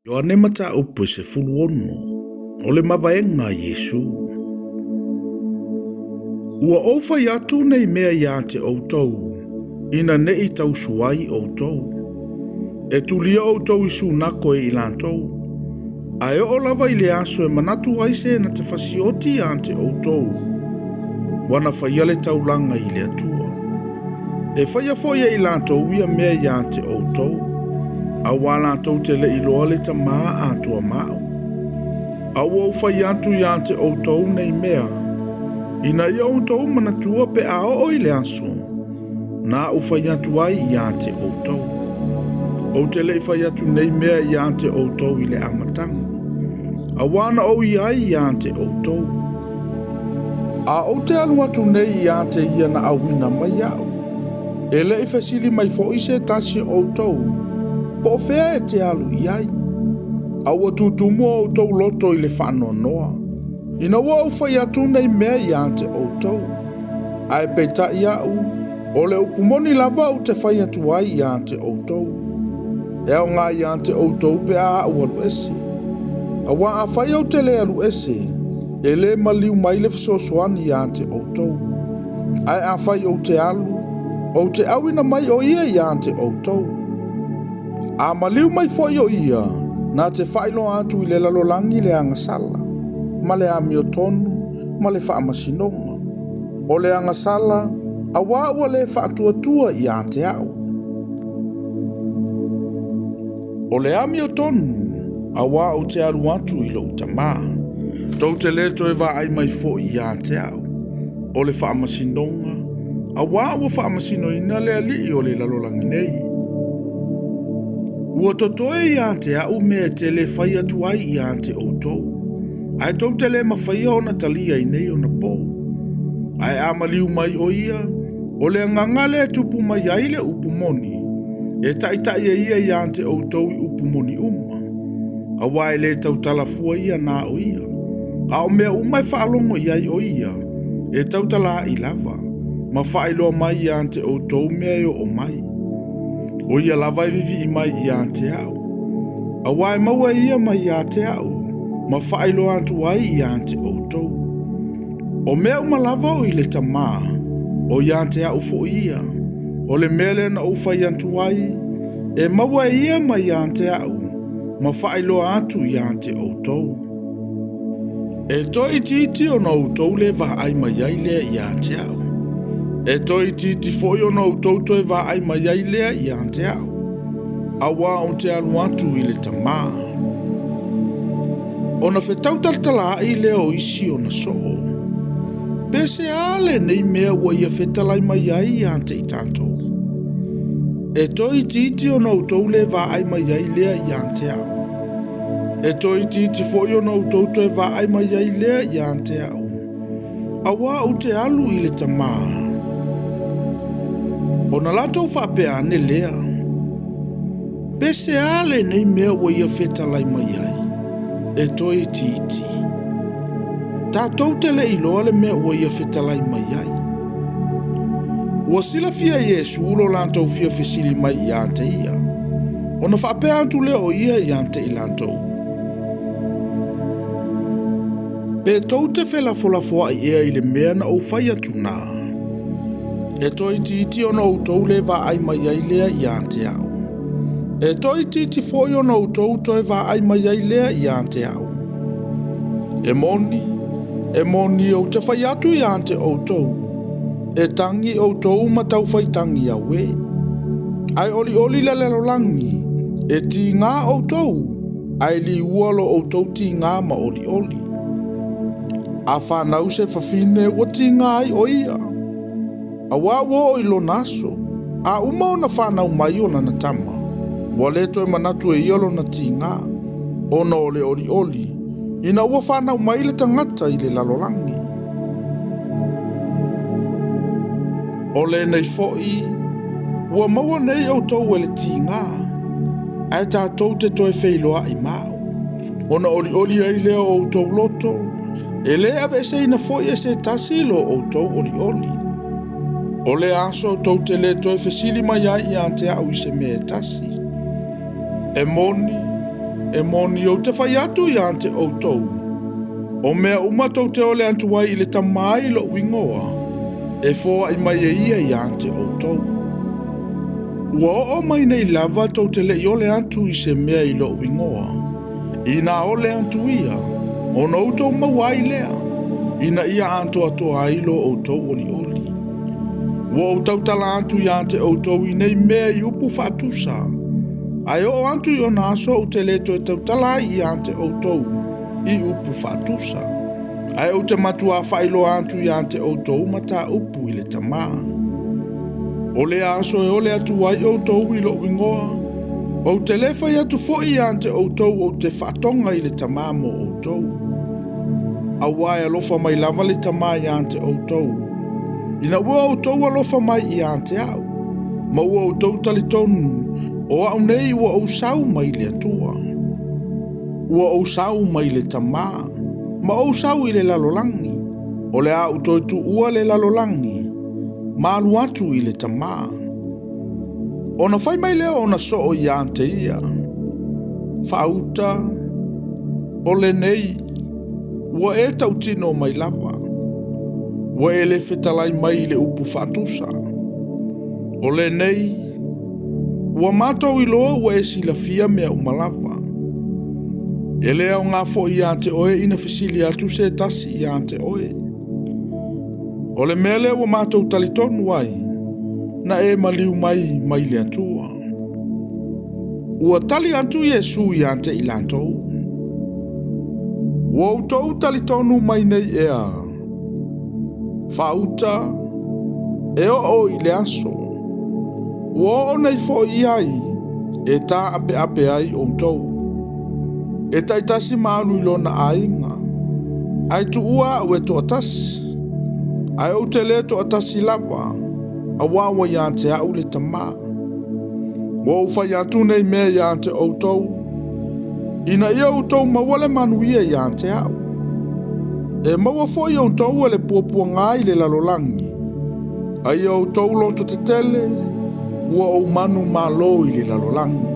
Ioane Mataupu e 16, o le mavaega a Iesu. Ua ou fai atu nei mea ia te outou, ina ne i tausu ai outou. E tulia outou i sunako e i latou, ae oo lava i le aso e manatu ai se na te fasioti ia te outou, ua na faia le taulaga i le Atua. E faia foi e i latou ia mea ia te outou, auā latou te le i iloa le Tamā atoa ma au. A ua ou fai atu ia te outou nei mea, ina ia outou manatua pe a oo i le aso, na ou fai atu ai ia te outou. Ou te le i fai atu nei mea ia te outou i le amataga, auā na ou i ai ia te outou. A ou te alu atu nei ia te ia na auina mai au, e le i fesili mai foi se tasi o outou, po o fea e te alu i ai. A ua tutumu o outou loto i le faanoanoa, ina ua ou fai atu nei mea ia te outou. Ae peitai au, o le upu moni lava ou te fai atu ai ia te outou. E aoga ia te outou pe a ou alu ese. Auā afai ou te le alu ese, e le maliu mai le fesoasoani ia te outou. Ae afai ou te alu, ou te auina mai o ia ia te outou. A maliu mai foi o ia, na te faailoa atu i le lalolagi le agasala, ma le amiotonu, ma le faamasinoga. O le agasala, auā ua le faatuatua ia te au. O le amiotonu, auā ou te alu atu i lou Tamā. Tou te le toe vaai mai foi ia te au. O le faamasinoga, auā ua faamasinoina le alii o le lalolagi nei. Ua totoe ia te au mea e tele e fai atu ai ia te outou, ae tou te le mafaia ona talia i nei ona po. Ae a maliu mai o ia, o le agaga lea e tupu mai ai le upu moni, e taitai e ia ia te outou i upu moni uma. Auā e le tautala fua ia na o ia, a o mea uma e faalogo i ai o ia, e tautalaai lava, ma faailoa mai ia te outou mea e oo mai. O ia lava e vivii mai ia te au, auā e maua e ia mai ia te au, ma faailoa atu ai ia te outou. O mea uma lava o i le Tamā, o ia te au foi ia. O le mea lea na ou fai atu ai, e maua e ia mai ia te au, ma faailoa atu ia te outou. E toe itiiti ona outou le vaai mai ai lea ia te au. E toe itiiti foi ona outou toe vaai mai ai lea ia te au, auā ou te alu atu i le Tamā. Ona fetau talatalaai lea o isi ona soo. Pe se a lenei mea ua ia fetalai mai ai ia te i tatou? E toe itiiti ona outou le vaai mai ai lea ia te au. E toe itiiti foi ona outou toe vaai mai ai lea ia te au, auā ou te alu i le Tamā. Ona latou faapea ane lea, Pe se a lenei mea ua ia fetalai mai ai, e toe itiiti? Tatou te le iloa le mea ua ia fetalai mai ai. Ua silafia e Iesu lo latou fia fesili mai ia te ia, ona faapea atu lea o ia ia te i latou, Pe tou te felafolafoai ea i le mea na ou fai atu na? E toe itiiti ona outou le vaai mai ai lea ia te au. E toe itiiti foi ona outou toe vaai mai ai lea ia te au. E moni, e moni ou te fai atu ia te outou, e tagi outou ma taufai tagi auē. Ae olioli le lalolagi, e tigā outou, ae liua lo outou tigā ma olioli. A fanau se fafine ua tigā ai o ia, auā ua oo i lona aso, a uma ona fanau mai o lana tama, ua le toe manatu e ia lona tigā, ona o le olioli, ina ua fanau mai le tagata i le lalolagi. O lenei foi, ua maua nei outou e le tigā, ae tatou te toe feiloai ma au. Ona olioli ai lea o outou loto, e le aveeseina foi e se tasi lo outou olioli. O le aso tou te le toe fesili mai ai ia te au i se mea e tasi. E moni, E moni ou te fai atu iā te ʻoutou, o mea uma tou te ole atu ai i le Tamā i loʻu igoa, e foaʻi mai e ia iā te ʻoutou. Ua oo mai nei lava tou te le i ole atu i se mea i loʻu igoa. Inā ole atu ia, ona outou maua ai lea, ina ia atoatoa ai lo outou olioli. Ua ou tautala atu iā te ʻoutou i nei mea i upu faatusa, ae oo atu i ona aso ou te le toe tautala ai iā te ʻoutou i upu faatusa, ae ou te matuā faailoa atu iā te ʻoutou mataupu i le Tamā. O lea aso e ole atu ai ʻoutou i loʻu igoa, ou te le fai atu foi iā te ʻoutou ou te faatoga i le Tamā mo ʻoutou. Auā e alofa mai lava le Tamā iā te ʻoutou, ina ua ʻoutou alofa mai iā te aʻu, ma ua ʻoutou talitonu o aʻu nei ua ou sau mai le Atua. Ua ou sau mai le Tamā, ma ou sau i le lalolagi, o le a ou toe tuua le lalolagi, ma alu atu i le Tamā. Ona fai mai lea o ona soo iā te ia, Faauta, o lenei, ua e tautino mai lava, ua e le fetalai mai i le upu faatusa. O lenei, ua matou iloa ua e silafia mea uma lava. E le aoga foi iā te oe ina fesili atu se tasi iā te oe. O le mea lea ua matou talitonu ai, na e maliu mai mai le Atua. Ua tali atu Iesu iā te i latou, Ua outou talitonu mai nei ea, faauta, e oo i le aso, ua oo nei foi i ai e taapeape ai outou. E taitasi ma alu i lona aiga, ae tuua aʻu e toatasi, ae ou te le toatasi lava, auā ua iā te aʻu le Tamā. Ua ou fai atu nei mea iā te ʻoutou, ina ia outou maua le manuia iā te aʻu. E maua foi outou e le puapuaga i le lalolagi, a ia outou loto tetele, ua ou manumalo i le lalolagi.